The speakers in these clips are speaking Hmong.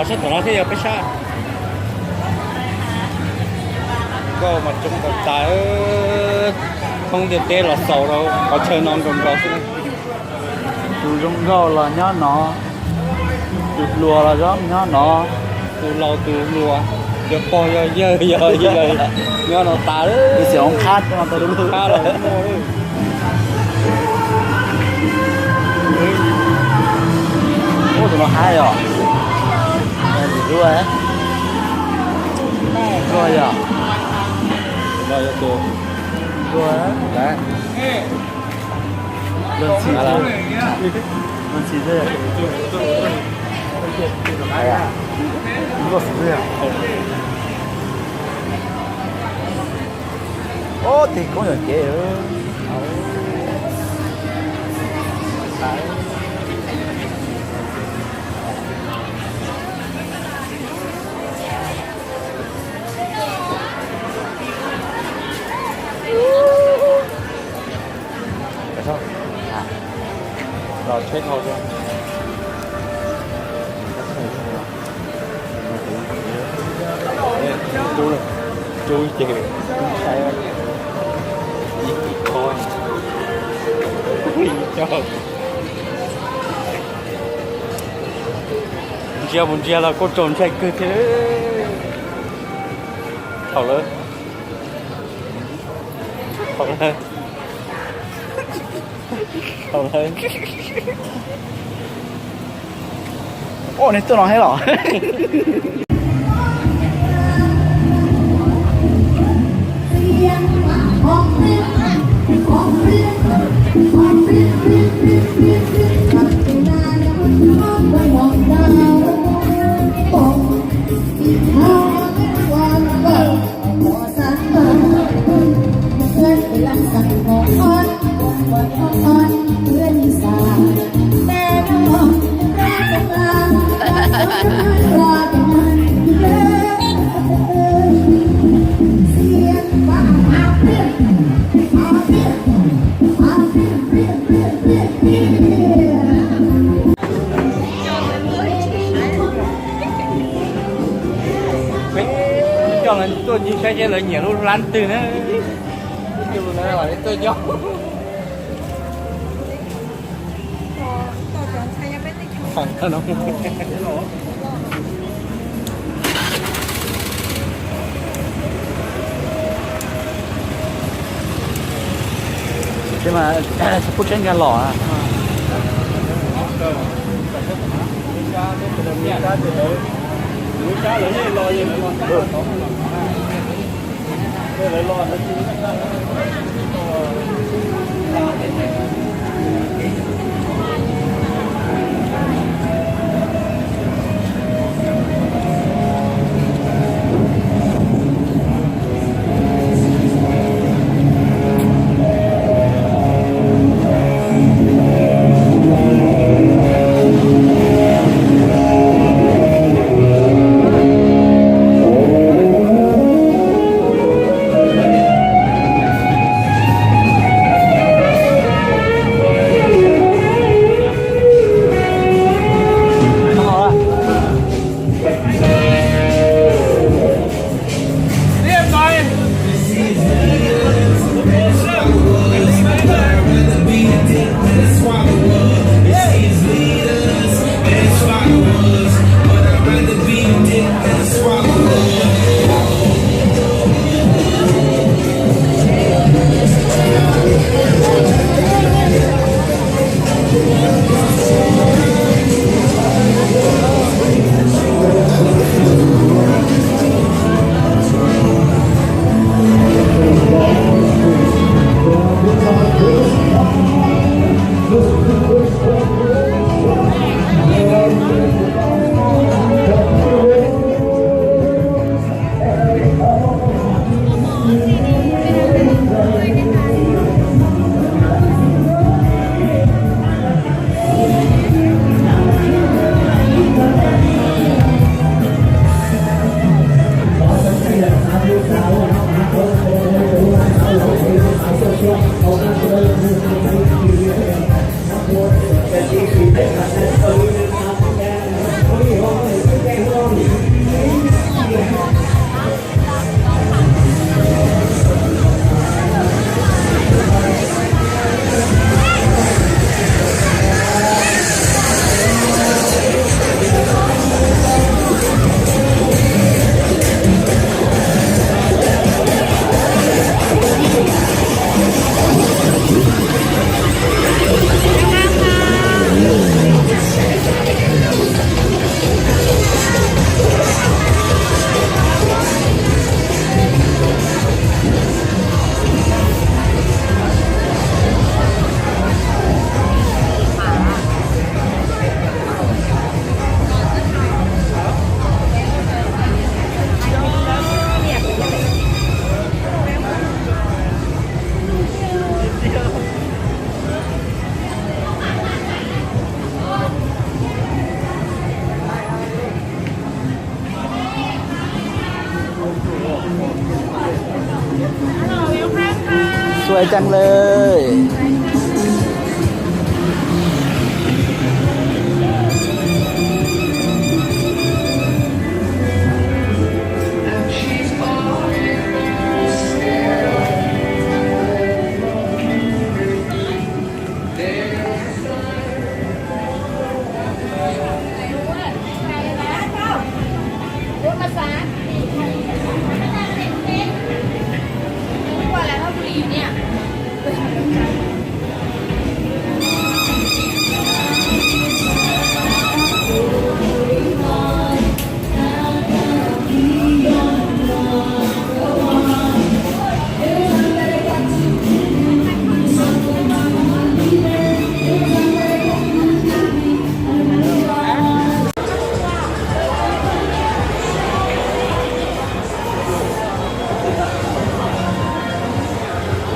Sab tom no thiaj yog peb sab. Nkauj mas coob tas tas, thoob ntiaj teb los xaus rau qhov chaw no nkaus nkaus xwb. Tus zoo nkauj los nyob no, tus hluas los nyob no, tus laus tus hluas, yog pog yog yawg yog nyob no tas. Tus xyov hoob khab no tau lub khab los muaj. Ub, tus no hab yom. Tus duaj, duaj yom. Tus no yog tus duaj. Luag ntxhi, luag ntxhi xwb. Luag xwb. Ob, tig koob yom kev. Los tsheb thauj xwb. Rub ces saib ib qho. Ntsia mus ntsia los kuj tsaus ntshai kawg thiab. Thaum lawv, thaum lawv, thaum lawv. Ua, nej tuaj no thiab los? Peb coj lawv tuaj ncig saib seb lawv nyiam lub hlab twg na. Ib tug na, tuaj nyob. Kuj tseeb nkag los. Sui căng lơi.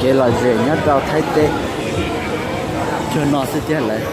Kev lom zem nyob rau Thaib teb cuag no xwb tiag lawm.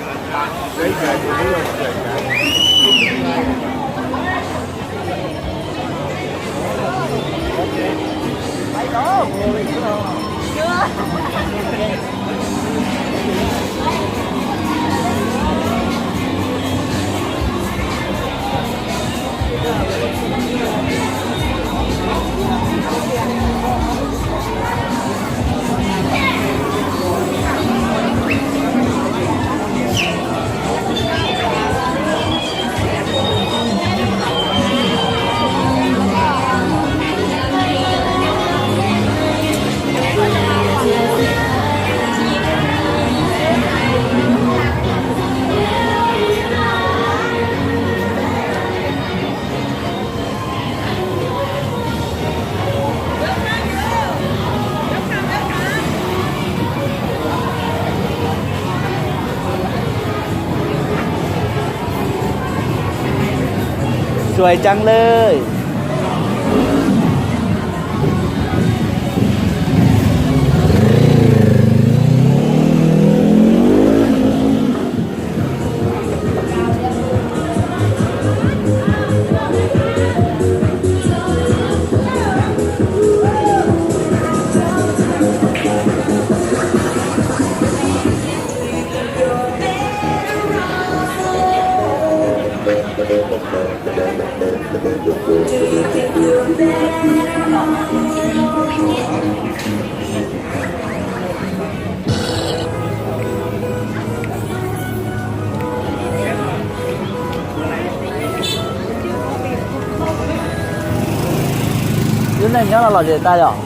Sui căng lơi. Lub neej nyob no lom zem tas yom?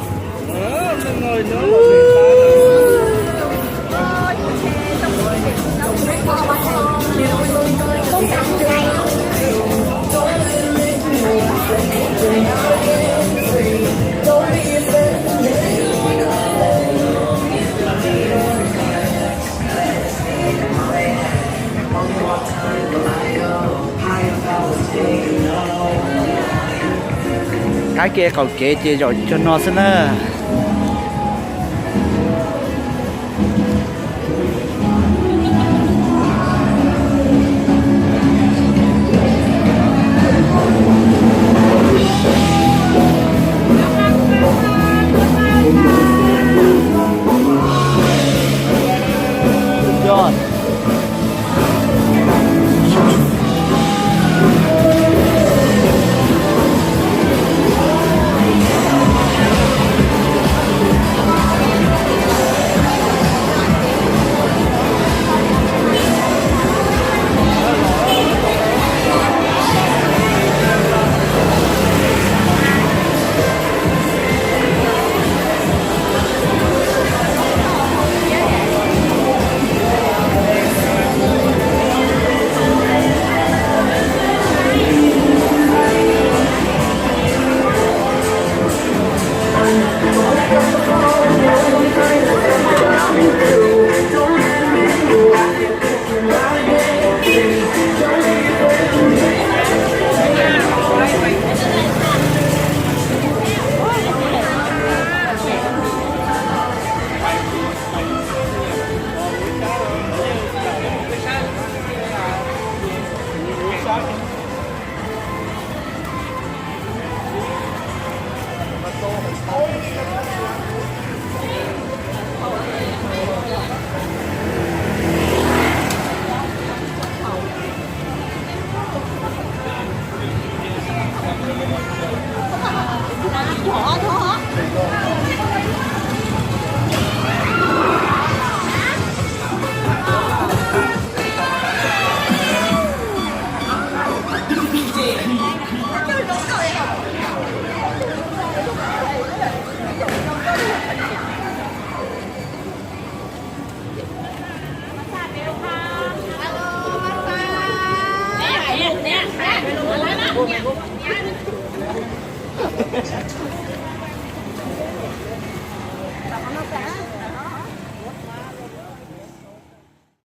Qab ke qaum kev ces zaum cuag no xwb na. Yog Pam,